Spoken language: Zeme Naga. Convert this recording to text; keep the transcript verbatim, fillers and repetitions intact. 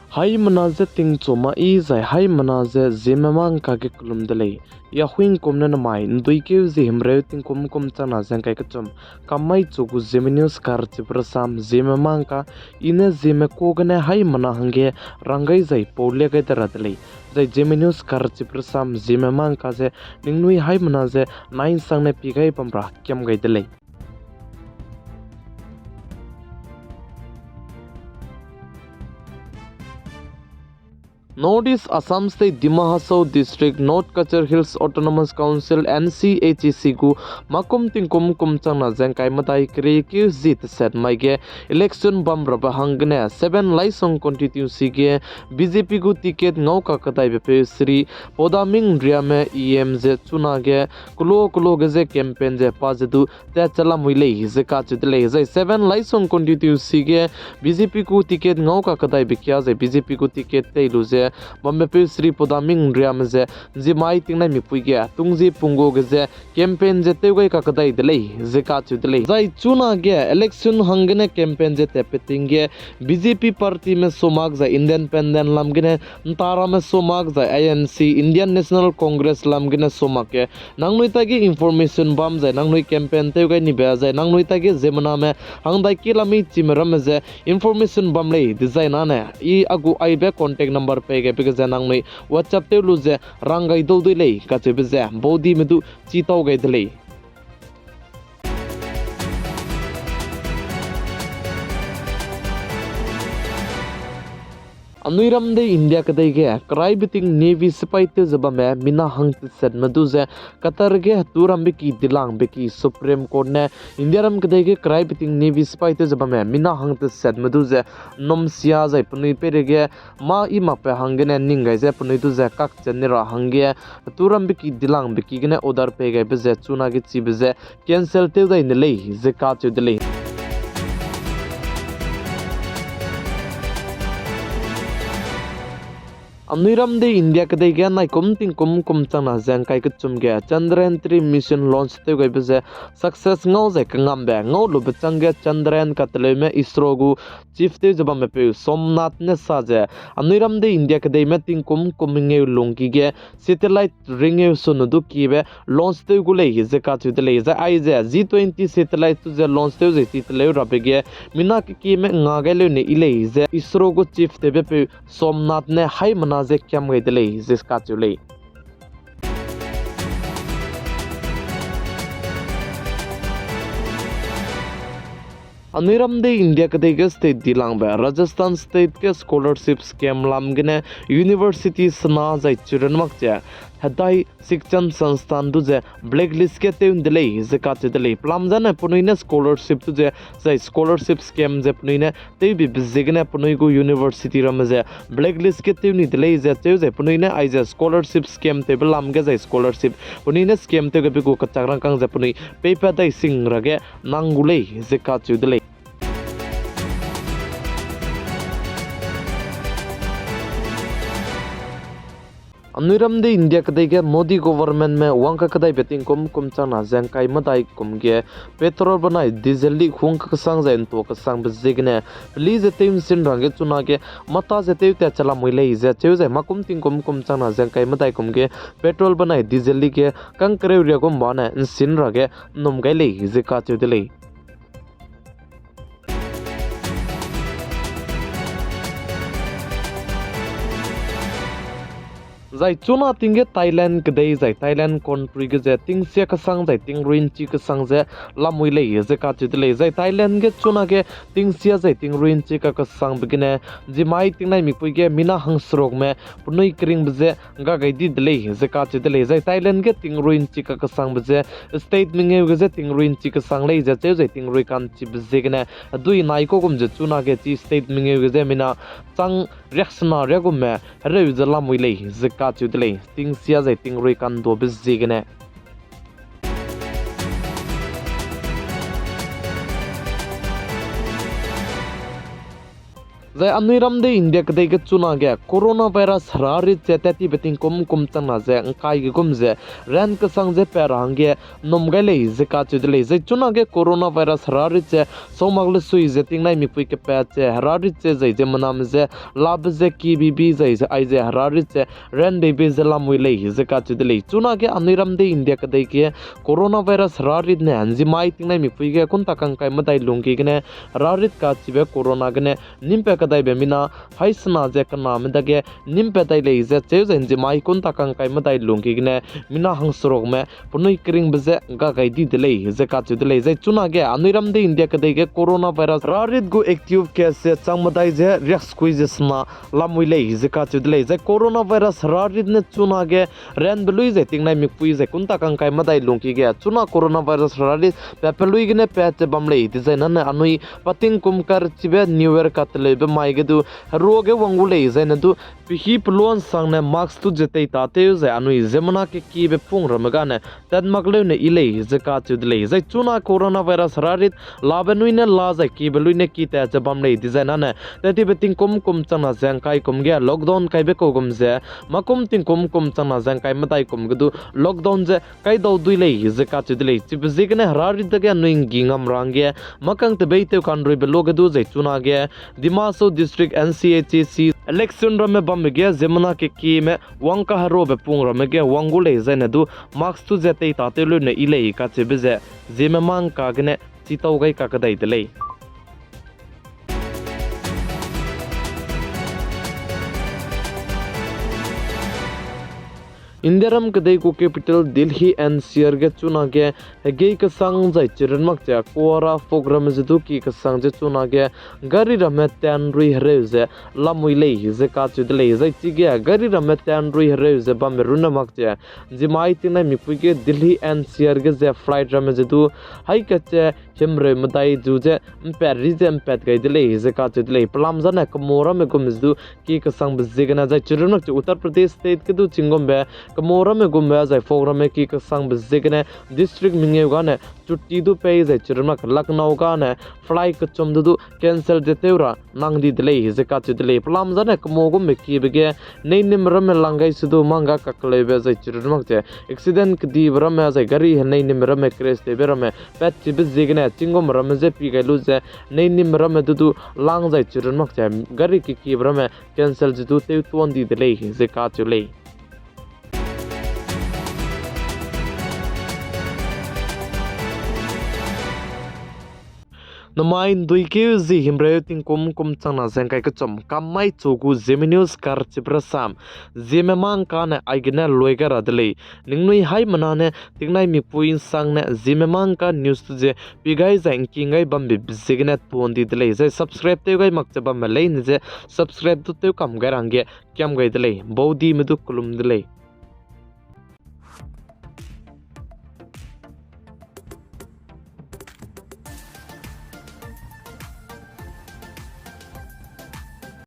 Haimena je tingchu ma i zai haimena je Zeme mangka ge kelum de lei. Yahuingkum ne namai, nduikeu zie himreu tingkum kum changna ze ngkai kechum, kammai chu gu Zeme News karchibe rasam Zeme mangka, i ne Zeme ka gene haimena hangge rang gai zai pau lia gai de ra de lei. Zai Zeme News karchibe rasam Zeme mangka ze ningnui haimena ze nai'nsangne pi gai bam ra kiam gai de lei. North East Assam State Dima Hasao District, North Cachar Hills Autonomous Council, N C H A C gu makum tingkum kum changna ze ngkai medai keriekeu zie teset mai ge election bam rabe hanggene seven Laisong constituency ge B J P gu ticket ngau kakedaibe peu Shri Podaming Riame E M ze chunage kelo kelo ge ze campaign ze pa ze du tat chalamui lei ze kacheu de lei. Zai seven Laisong constituency ge B J P gu ticket ngau kakedaibe kia zai B J P gu ticket tei lu ze bambe peu Shri Podaming Riame ze nzimai tingnaimipui ge tungzie punggu ge ze campaign ze tew gai kakedai de lei ze kacheu de lei. Zai chunage election hanggene campaign ze tatpe ting ge B J P partyme so mak zai independent lam gene nta ramme so mak zai I N C, Indian National Congress lam gene so mak ge nangnui taige information bam zai nangnui campaign tew gai nibe zai nangnui taige ziemmename hangdai ki lamei chime ramme ze information bam lei dezai nane i a gu aibe contact number pei gaibe ge ze nangnui WhatsApp tew lu ze rang gai dau dui lei kacheube ze baudime du chitau gai de lei. Anui ram dei India kedei ge keraibeting Navy sipaitew ze bamme mina hangtesetme du ze Qatar ge hetu rambe ki dilangbe ki Supreme Court ne India ram kedei ge keraibeting Navy sipaitew ze bamme mina hangtesetme du ze nnum sia zai penui peirei ge mâ i makbe hanggene ning gai ze penui du ze kakchat ni ra hangge hetu rambe ki dilangbe ki gene order pei gaibe ze chunage chibe ze cancel tew dai ne lei ze kacheu de lei. Anui ram dei India kedei ge naikum tingkum kum changna ze ngkai kechum ge Chandrayaan three mission launch tew gaibe ze success ngau zai kengambe ngau lube changge Chandrayaan kateleume ISRO gu chief tew ze bamme peu Somnath ne sa ze anui ram dei India kedeime tingkum kum mengeu lungki ge satellite ringeu sunu du kiebe launch tew gu lei ze kacheu de lei. Zai aize G twenty satellite tu ze launch tew zai chi teleu rabe ge mina kekieme nga gai leu ne i lei ze ISRO gu chief tewbe peu Somnath ne haimena ze kiam gai de lei ze kacheu lei. Anui ram dei India kedei ge state dilangbe Rajasthan state ge scholarship scam lam gene university sena zai children mak ze hedai Shikshan Sansthan du ze blacklist ge tew de lei ze kacheu de lei. Pelam zane penui ne scholarship du ze zai scholarship scam ze penui ne tewbibe ziegene penui gu university ramme ze blacklist ge tew ni de lei ze cheu zai penui ne aize scholarship scam tewbe lam ge zai scholarship penui ne scam tew gaibe gu kachak rangkâng ze penui peipat dai sing ra ge nang gu lei ze kacheu de lei. Anui ram dei India kedei ge Modi governmentme wang kakedaibe tingkum kum changna ze ngkai medai kum ge petrol benai diesel li hung kakesang zai ntua kesangbe ziegene peli ze tew nsin rangge chunage mata ze tew tat chalamui lei ze cheu zai makum tingkum kum changna ze ngkai medai kum ge petrol benai diesel li ge kangkereu riagum bane nsin rage nnum gai lei ze kacheu de lei. Zai chuna ting ge Thailand kedei zai Thailand country ge ze tingsia kesang zai tingrui nchi kesang ze lamui lei ze kacheu de lei. Zai Thailand ge chunage tingsia zai tingrui nchi kakesangbe gene nzimai tingnaimipui ge mina hangserukme penui keringbe ze ga gai di de lei ze kacheu de lei. Zai Thailand ge tingrui nchi kakesangbe ze state mengeu ge ze tingrui nchi kesang lei ze cheu zai tingrui kanchibe ziegene hedui nai kau gum ze chunage chi state mengeu ge ze mina chang riaksena riagumme hereu ze lamui lei ze kacheu de lei. Tingsia zai tingrui kanduabe ziegene Zai anui ram de India kedei ge chunage coronavirus herarit ze tat tibe tingkum kum changna ze ngkai ge gum ze ran kesang ze pat ra hangge nnum gai lei ze kacheu de lei. Zai chunage coronavirus herarit ze sau mak le sui ze tingnai mipui kepat ze herarit ze zai ziemmename ze labe ze kibibi zai ze aize herarit ze ranbeibe ze lamui lei ze kacheu de lei. Chunage anui ram de India kedei ge coronavirus herarit ne nzimai tingnai mipui ge kunta kangkai medai lungki gene herarit kachibe corona gene nimpat kedaibe mina haisena ze kename dage nimpat dai lei ze cheu zai nzimai kunta kangkai medai lungki gene mina hangserukme penui keringbe je ga gai di de lei ze kacheu de lei. Zai chunage anui ram de India kedei ge coronavirus herarit gu active case ze chang medai ze riaksekui ze sena lamui lei ze kacheu de lei. Zai coronavirus herarit ne chunage ranbe lui zai tingnai mipui zai kunta kangkai medai lungki ge chuna coronavirus herarit pat pe lui gene pat ze bam lei dizai nane anui pa tingkum karchibe New Year kateleube mai ge du heruage wang gu lei zaine du pehî peluan sangne mask tu ze tei tatew zai anui ziemmena kekiebe pung ramme gane tat mak leune yi lei ze kacheu de lei. Zai chuna coronavirus herarit labe nui ne la zai kibe lui ne ki tat ze bam lei dizai nane tat tibe tingkum kum changna ze ngkai kum ge lockdown kaibe kau gum ze makum tingkum kum changna ze ngkai medai kum ge du lockdown ze kaidau dui lei ze kacheu de lei. Chibe ziegene herarit dage anui nggi ngam ra hangge makang tebeitew kanruibe luage du zai chunage Dima Hasao District N C H A C election ramme bambe ge ziemmena kekieme wang kaheruabe pung ramme ge wang gu lei zaine du mask tu ze tei tatew leune yi lei kacheube ze ziemme mangka gene chitau gai kakadai de lei. Indiaram kedei gu capital Delhi N C R ge chunage hegei kesang zai chirun mak ze Kuara fog ramme ze du ki kesang ze chunage gari ramme tanrui hereu ze lamui lei ze kacheu de lei. Zai chige gari ramme tanrui hereu ze bambe runne mak ze nzimai tingnai mipui ge Delhi N C R ge ze flight ramme ze du haikache himreu medai zu ze mpat ri ze mpat gai de lei ze kacheu de lei. Pelam zane kemo ramme gum ze du ki kesangbe ziegene zai chirun mak ze Uttar Pradesh state ge du chinggumbe kemo ramme gumbe zai fog ramme ki kesangbe ziegene district mengeu gane chutti du pei zai chirun mak Lucknow gane flight kechum du du cancel ze tew ra nang di de lei ze kacheu de lei. Pelam zane kemo gumbe kiebe ge neinime ramme lang gai se du mangga kakeleube zai chirun mak ze accident kedibe ramme zai gari heneinime ramme crash tewbe ramme pat chibe ziegene chinggum ramme je pi gai lu ze neinime ramme du du lang zai chirun mak ze gari kekiebe ramme cancel ze du tew tuan di de lei ze kacheu lei. Namai nduikeu zi himreu tingkum kum changna ze ngkai kechum kam mai chu gu Zeme News karchibe rasam Zeme mangka ne aigene lui gai ra de lei. Ningnui haimena ne tingnai mipui nsangne Zeme mangka news tu ze pi gai zai ngking gai bambe ziegene tuan di de lei. Zai subscribe tew gai mak ze bamme leine ze subscribe du tew kam gai ra hangge kiam gai de lei. Baudime du kelum de lei.